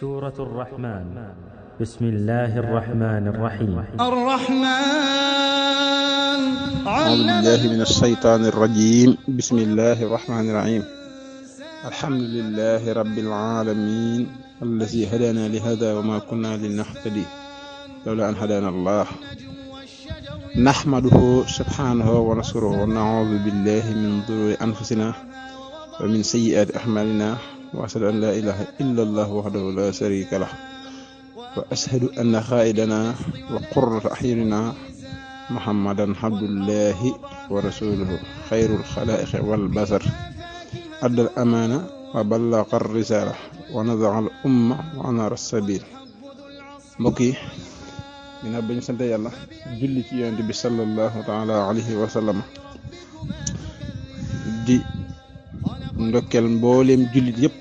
سورة الرحمن. بسم الله الرحمن الرحيم. الرحمن أعوذ بالله من الشيطان الرجيم. بسم الله الرحمن الرحيم. الحمد لله رب العالمين الذي هدانا لهذا وما كنا لنهتدي لولا أن هدانا الله. نحمده سبحانه ونشكره ونعوذ بالله من شرور أنفسنا ومن سيئات أعمالنا وأشهد أن لا إله إلا الله وحده لا شريك له وأشهد أن قائدنا وقرة أعيننا محمدا عبد الله ورسوله خير الخلائق والبشر أدى الأمانة وبلغ الرسالة ونزع الأمة وأنار السبيل. mbokk yi ginnaaw ba ñu sant yàlla julli ci yonent bi sallallahu taala alayhi wa sallam di ndokkeel mbooleem jullit yëpp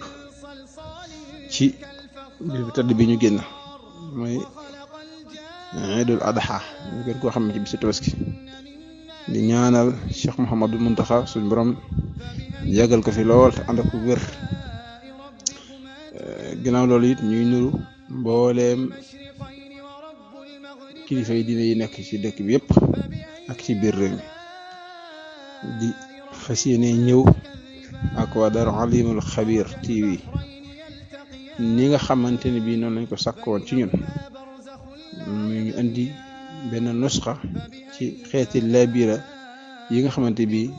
ci bis bu tëdd bi ñu génn mooy Iidul Adha ñu gën koo xam ne ci bisu Tabaski di ñaanal Cheikh Mouhamadou Mountakha suñu borom yàggal ko fi lool te ànd ak wér. ginnaaw loolu it ñuy nuru mbooleem kilifa yi diine yi nekk ci dëkk bi yëpp ak ci biir réew mi di fas yéene ñëw ak waa Daaru Alimul Xabiir TV ni nga xamante ne bii noonu lañ ko sàkkoon ci ñun ñu indi benn nusxa ci xeeti laabira yi nga xamante bi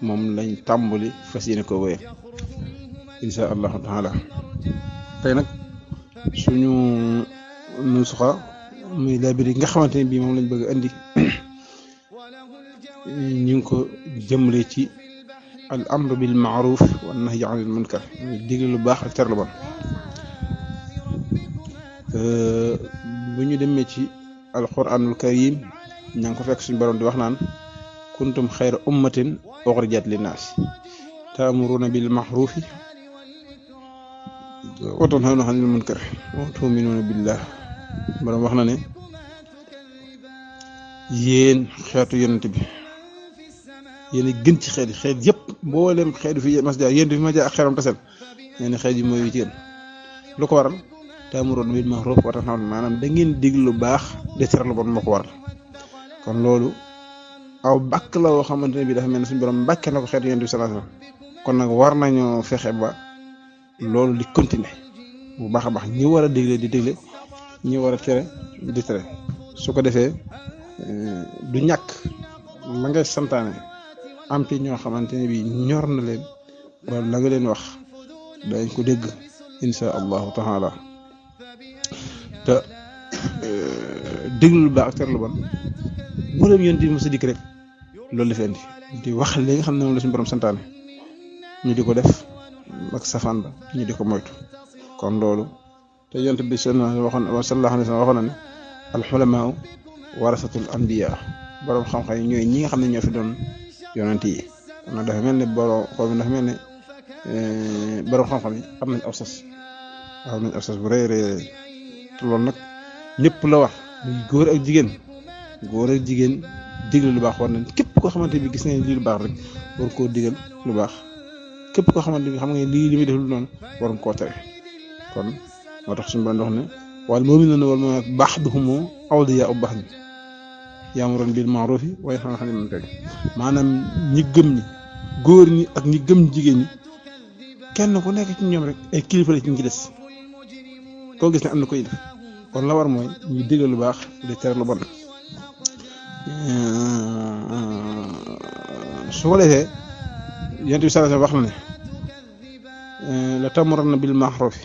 moom lañ tàmbali fas yéene ko wéye insha allahu taala. tey nag suñu nusxa muy laabira yi nga xamante ne bii moom lañ bëgg indi ñu ngi ko jëmale ci al amru bil maaruf wa nahyi anil munkar muy digle lu baax ak tere lu bon. bu ñu demee ci alquranul karim ña ngi ko fekk suñu borom di wax naan kuntum xayra ummatin uxrijat linnaas taamuruna bil maxrufi wa tanhawna anil munkar wa tuminuna billah. borom wax na ne yéen xeetu yonent bi yéen a gën ci xeet yëpp mboolem xeetu fi mas jaar yéen di fi ma jaar ak xeeram tasel nee na xeet yi mooy wi ci gën. lu ko waral ta'muruna bil ma'ruf wa tanhawna maanaam da ngeen dig lu baax di tere lu bon moo ko waral. kon loolu aw bàkk la woo xamante ne bii dafa mel ne suñu borom mbàkke na ko xeetu yonent bi sallallahu alayhi wasallam. kon nag war nañoo fexe ba loolu di continuer bu baax a baax ñi war a digle di digle ñi war a tere di tere su ko defee du ñàkk la ngay santaane am ci ñoo xamante ne bii ñor na leen ba la nga leen wax dañ ko dégg insha allahu taala. te déglu lu baax ak tere lu bon mboolem yonent yi mos a dikk rek loolu la fi indi di wax li nga xam ne moom la suñu borom santaane ñu di ko def ak safaan ba ñu di ko moytu. kon loolu te yonent bi sallallahu alayhi wa sallam waxoon na ne al xulamaa warasatul anbiya borom xam-xam yi ñooy ñi nga xam ne ñoo fi doon yonent yi. kon nag dafa mel ne borom xam-xam yi am nañ aw sas bu rëy te loolu nag ñëpp la wax muy góor ak jigéen digle lu baax war nañ képp koo xamante bi gis nañ lii lu baax rek war koo digal lu baax képp koo xamante bi xam nga lii li muy def lu noonu waroon koo tere. kon moo tax suñu borom wax ne wal mu'minuuna wal mu'minaat ba'duhum awliyaa'u ba'd ya'muruuna bil ma'ruufi wa yanhawna 'anil munkar. maanaam ñi gëm ñi góor ñi ak ñi gëm jigéen ñi kenn ku nekk ci ñoom rek ay kilifa la ci ñi des koo gis ne am na koy def. kon la war mooy ñu digal lu baax di tere lu bon. su ko defee yonent bi sallallahu alayhi wasallam wax na ne la ta'murunna bil ma'rufi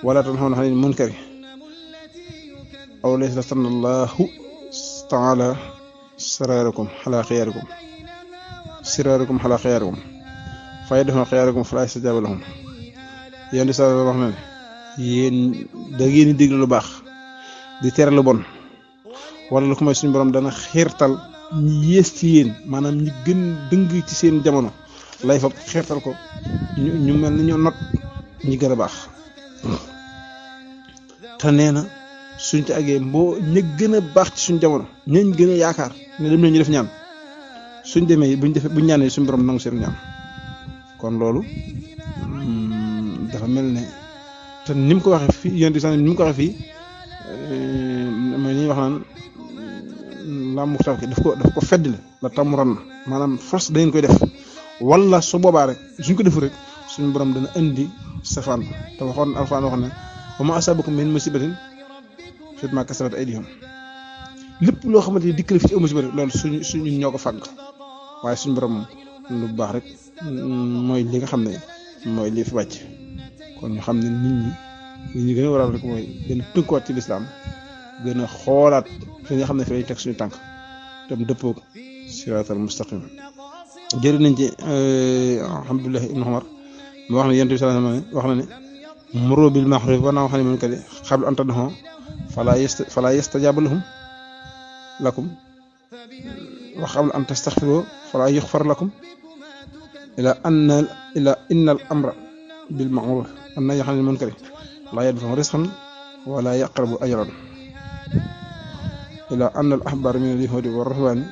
wala tanhawna 'anil munkari aw la yastanna Allahu ta'ala sirarakum ala khiyarikum fa yad'u khiyarakum fala yastajabu lahum. yonent bi sallallahu alayhi wasallam wax na ne yéen da ngeen di digle lu baax di tere lu bon wala lu ko may suñu borom dana xiirtal ñi yées ci yéen maanaam ñi gën dëng ci seen jamono lay fa xiirtal ko ñu mel ni ñoo not ñi gën a baax. te nee na suñ ci àggee ña gën a baax ci suñ jamono ñañ gën a yaakaar ne dem nañu def ñaan suñ demee buñ ñaanee suñu borom nangu seen ñaan. kon loolu dafa mel ne te ni mu ko waxee fii yéen di sax ni mu ko waxee fii mooy li ñuy wax naan la muxtaar ki daf ko feddle la tamuran na maanaam force da ngeen koy def wala su boobaa rek suñ ko defu rek suñu borom dana indi safaan te waxoon alxuraan wax ne wa ma asabakum min musibatin fi ma kasabat aydihim lépp loo xamante ni dikk na fi ci musiba rek loolu suñu ñoo ko fàgg waaye suñu borom moom lu baax rek mooy li nga xam ne mooy li fi wàcc kon ñu xam ne nit ñi gën a waral rek mooy gën a tënkuwaat ci lislaam gën a xoolaat fi nga xam ne fi lañ teg suñu tànk tam dëppoog siraatal mustaqim jëri nañ ci alhamdulilah ibnu Umar mu wax ne yonent bi sallallahu alayhi wa sallam wax na ne muru bil ma'ruf wa nahu anil munkar qabla an tad'uhum fala yastajabu lakum wa qabla an tastaghfiru fala yughfar lakum ila inna al amra bil ma'ruf an nahyi anil munkar la yadfa'u rizqan wala yaqrabu ajran ila anna al ahbar min al yahudi wa rahbani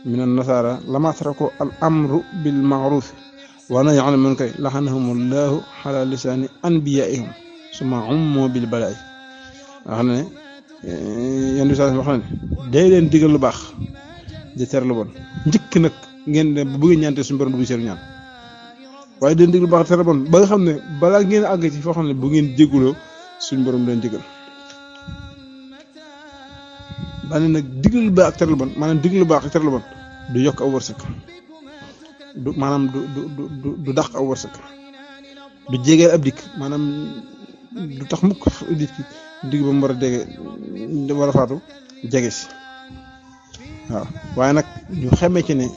min an nasara lama taraku al amru bil ma'ruf wa nahyi anil munkar lahanahum allahu ala lisani anbiyaihim summa ummu bil bala'i wax na ne yéen di wax na ne day leen digal lu baax di tere lu bon njëkk nag ngeen ne bu bëggee ñaante suñu borom du seenu ñaan waaye den digal lu baax tere bon ba nga xam ne balaa ngeen àgg ci foo xam ne bu ngeen jégguloo suñu borom leen digal daane nag digal lu baax ak tere lu bon maanaam digal lu baax ak tere lu bon du yokk aw wërsëg du maanaam du dàq aw wërsëg du jegeel ab dikk maanaam du tax mukk digg ba mu war a dégg war a faatu jege si waaw waaye nag ñu xamee ci ne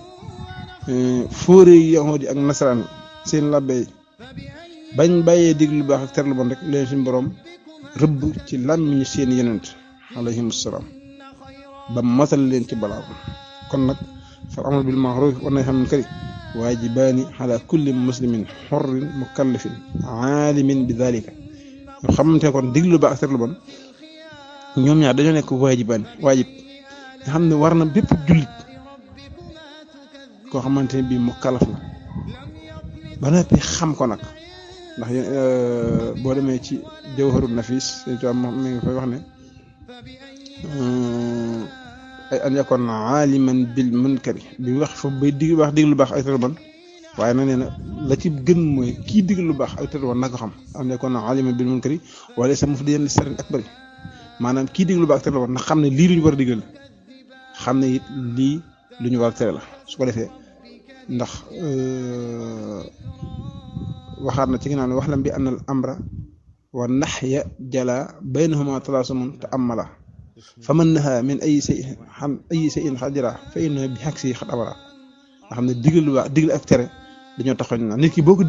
fóore yi yahuudi ak nasaraan seen labbe yi bañ bàyyee digg lu baax ak tere lu bon rek leen suñu borom rëbb ci làmmiñu seen yenent alayhim salaam ba matal leen ci balaa kon nag fal amru bil ma'ruf wa nahyi anil munkar waajibaani ala kulli muslimin xorrin mukallafin aalimin bi dalika ñu xamante kon digg lu baax ak tere lu bon ñoom ñaar dañoo nekk waajib nga xam ne war na bépp jullit koo xamante ne bii mu kalaf la ba noppi xam ko nag ndax boo demee ci jawharun nafis sëñ Tuubaa moom mi ngi fay wax ne ay an yakun aaliman bil munkari bi wax foofu bay digg lu baax ak tere lu bon waaye nag nee na la ci gën mooy kii digg lu baax ak tere lu bon nag ko xam an yakun aaliman bil munkari wala sa mufdiyan li sarrin akbari maanaam kii digg lu baax ak tere lu bon ndax xam ne lii lu ñu war a diggal xam ne it lii lu ñu war a tere la su ko defee ndax waxaat na ci ginnaaw ne wax lam bi anna al amra wa nahya jala baynahuma talaasumun te amala fa man naha min ay shay'in xajara fa innahu bi xag si xat abara nga xam ne digal lu baax digal ak tere dañoo taxaw ñu naan nit ki boo ko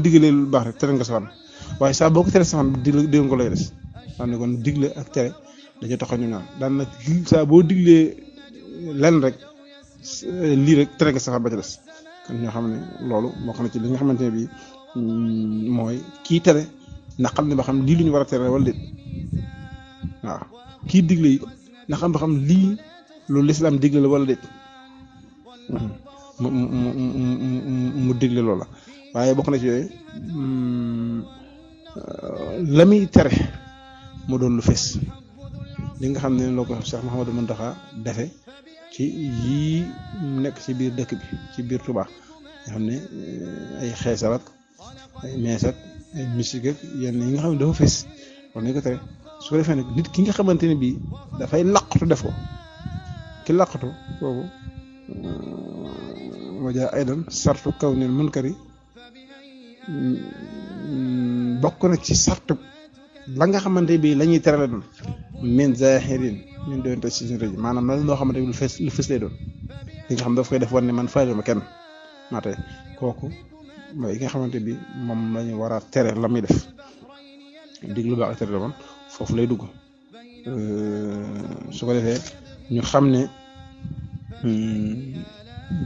digalee lu baax rek tere nga safaan waaye saa boo ko tere safaan digal ko lay des xam ne kon digle ak tere dañoo taxaw ñu naan daan nag saa boo diglee lenn rek lii rek tere nga safaan ba ca des kon ñoo xam ne loolu bokk na ci li nga xamante ne bii mooy kii tere ndax xam ne ba xam lii lu ñu war a tere wala déet waaw kii digle yi ndax xam ba xam lii loolu lislaam digle la wala déet mu digle loola waaye bokk na ci yooyu la muy tere mu doon lu fees li nga xam ne loo ko Cheikh Mouhamadou Mountakha defe ci yii nekk ci biir dëkk bi ci biir Touba nga xam ne ay xeesal ak ay mees ak ay musique ak yenn yi nga xam ne dafa fees war nañ ko tere su ko defee nag nit ki nga xamante ne bii dafay laqatu def ko ki laqatu boobu wajaa aydan sartu kaw nil munkari bokk na ci sartu la nga xamante bii la ñuy tere la doon min zahirin min doon te si rajo maanaam lan loo xamante bi lu fës lay doon li nga xam daf koy def war ne man faale ma kenn maa tey kooku mooy yi nga xamante bi moom la ñu war a tere la muy def dig lu baax ak tere la woon foofu lay dugg su ko defee ñu xam ne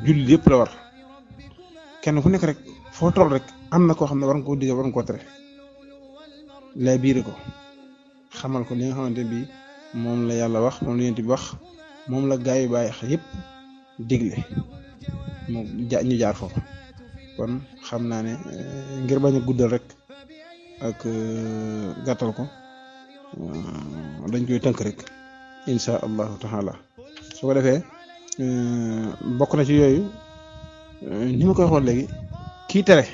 jullit yëpp la war kenn ku nekk rek foo toll rek am na koo xam ne war nga koo diggal war nga koo tere lay biire ko xamal ko li nga xamante bi moom la yàlla wax moom la yent bi wax moom la gaa yu bàyyi yëpp digle ñu jaar foofu kon xam naa ne ngir bañ a guddal rek ak gàttal ko dañ koy tënk rek insha allahu taala. su ko defee bokk na ci yooyu ni ma koy waxoon léegi kii tere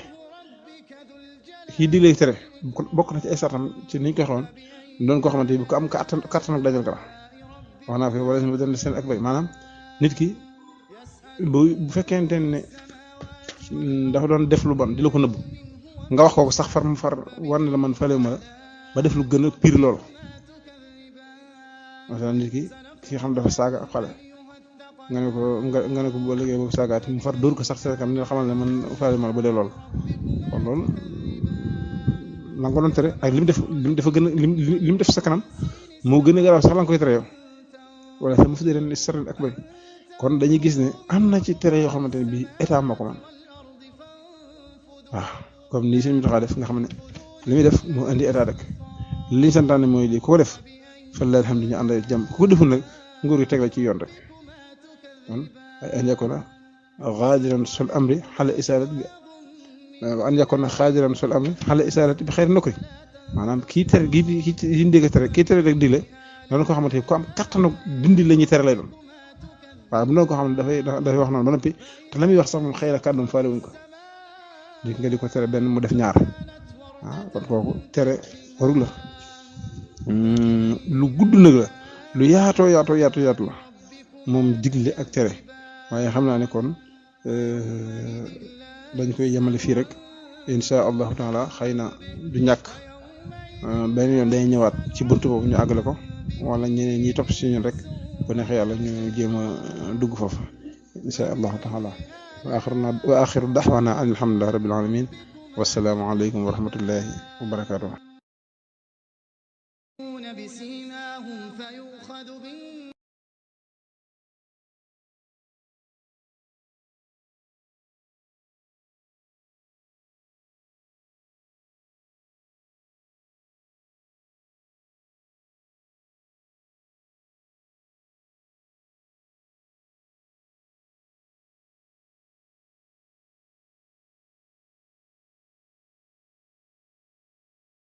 kii digle tere bokk na ci ay sartam ci ni ñu koy waxoon doon koo xamante ni bu ko am kattan ak dajal kala wax naa fi wala si dana seen ak bay maanaam nit ki bu fekkente ne dafa doon def lu bon di la ko nëbb nga wax ko sax far mu far war na la man falewu ma la ba def lu gën a pire loolu. masalan nit ki xam dafa saaga ak xale nga ne ko boo liggéey boobu saagaati mu far dóor ko sax sa kam ni la xamal ne man falewu ma la ba dee loolu kon loolu la nga ko doon tere ak li mu dafa gën a li mu def sa kanam moo gën a garaaw sax la nga koy tere yow wala sax mu fi leen li saral ak bay kon dañuy gis ne am na ci tere yoo xamante ne bii état moo ko man waaw comme nii suñu taxaa def nga xam ne li muy def moo indi état rek li ñu santaane mooy lii ku ko def fallaahi alhamdu ñu ànd ak jàmm ku ko deful nag nguur gi teg la ci yoon rek kon an yakuna xaadiran sol amri xale isaarat bi an yakuna xaadiran sol amri xale isaarat bi xëy na ko maanaam kii tere kii ndéega tere kii tere rek digle doon ko xamante ni ku am kattanu dindi la ñuy tere lay doon waaye bu doon ko xam ne dafay wax noonu ba noppi te la muy wax sax moom xëy na kàddoom faale wuñ ko di nga di ko tere benn mu def ñaar kon kooku tere warul la lu gudd nag la lu yaatoo yaatu la moom digle ak tere waaye xam naa ne kon dañ koy yemale fii rek insha allahu taala xëy na du ñàkk benn yoon day ñëwaat ci buntu boobu ñu àggale ko wala ñeneen ñi topp si ñun rek bu neexee yàlla ñu jéem a dugg foofu insha allahu taala wa axiru daxwaana an alhamdulillahi rabbil alamin wassalaamu aleykum wa rahmatullahi wa barakatuh